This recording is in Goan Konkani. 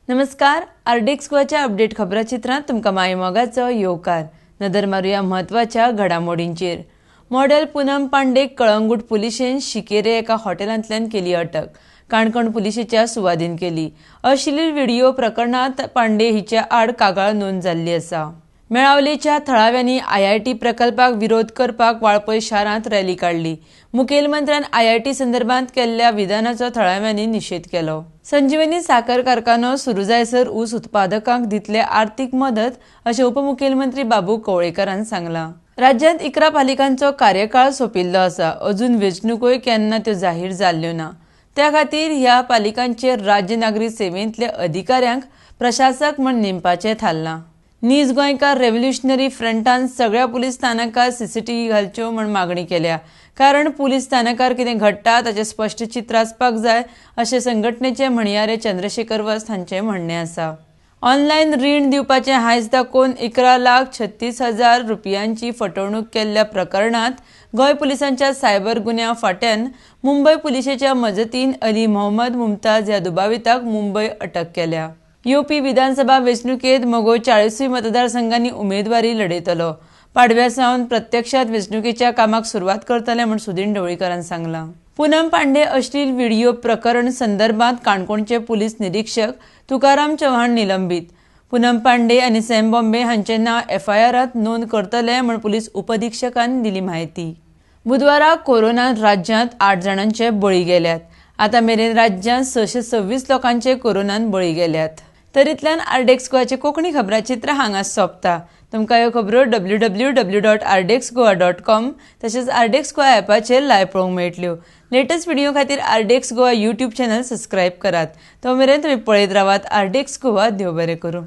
नमस्कार, आरडीएक्स गोवाच्या अपडेट खबराचित्रांत तुमकां मायमोगाचो येवकार. नदर मारुया म्हत्वाच्या घडामोडींचेर. मॉडेल पूनम पांडे कळंगूट पुलिशेन शिकेरे एका हॉटेलांतल्यान केली अटक. काणकोण पुलिशेच्या सुवादीन केली. अश्लील व्हिडिओ प्रकरणात पांडे हिच्या आड कागाळ नोंद जाल्ली आसा. मेळावलेच्या थळाव्यांनी आयआयटी प्रकल्पाक विरोध करपाक वाळपय शारांत रॅली काडली. मुखेलमंत्र्यान आयआयटी संदर्भात केल्ल्या विधानाचो थळाव्यांनी निशेध केलो. संजीवनी साखर कारखानो सुरू जायसर ऊस उत्पादकांक दितले आर्थिक मदत अशें उपमुखेलमंत्री बाबू कवळेकरान सांगलां. राज्यांत 11 पालिकांचो कार्यकाळ सोंपिल्लो आसा. अजून वेंचणुकोय केन्ना त्यो जाहीर जाल्ल्यो ना. त्या खातीर ह्या पालिकांचेर राज्य नागरी सेवेंतल्या अधिकाऱ्यांक प्रशासक म्हूण नेमपाचें थारलां. नीज गोंयकार रेव्होल्युशनरी फ्रंटान सगळ्या पुलीस स्थानकार सीसीटीव्ही घालच्यो म्हूण मागणी केल्या. कारण पुलीस स्थानकार कितें घडटा ताचें स्पश्ट चित्र आसपाक जाय अशें संघटनेचे म्हणयारे चंद्रशेखर वस्त हांचें म्हणणें आसा. ऑनलायन रीण दिवपाचें हांयस दाखोवन 11,36,000 रुपयांची फटवणूक केल्ल्या प्रकरणांत गोंय पुलिसांच्या सायबर गुन्यांव फांट्यान मुंबय पुलिशेच्या मजतीन अली मोहम्मद मुमताज ह्या दुबाविताक मुंबय अटक केल्या. येवपी विधानसभा वेंचणुकेत मगो 40 मतदारसंघांनी उमेदवारी लढयतलो. पाडव्या सावन प्रत्यक्षात वेंचणुकेच्या कामाक सुरवात करतले म्हूण सुदीन ढवळीकरान सांगलां. पूनम पांडे अश्लील व्हिडिओ प्रकरण संदर्भात काणकोणचे पुलीस निरीक्षक तुकाराम चव्हाण निलंबीत. पूनम पांडे आनी सॅम बॉम्बे हांचे नांव एफआयआरांत नोंद करतले म्हूण पुलीस उपअधिक्षकान दिली म्हायती. बुधवारा कोरोनान राज्यांत 8 जाणांचे बळी गेल्यात. आतां मेरेन राज्यांत 626 लोकांचे कोरोनान बळी गेल्यात. तरीतल्यान आरडीएक्स गोवाचे कोंकणी खबराचित्र हांगा सोंपता. तुमकां ह्यो खबरो www.rdxgoa.com तशेंच आरडीएक्स गोवा ॲपाचेर लायव्ह पळोवंक मेळटल्यो. लेटस्ट व्हिडिओ खातीर RDX Goa YouTube channel subscribe करात. तो मेरेन तुमी पळयत रावात आरडीएक्स गोवा. देव बरें करूं.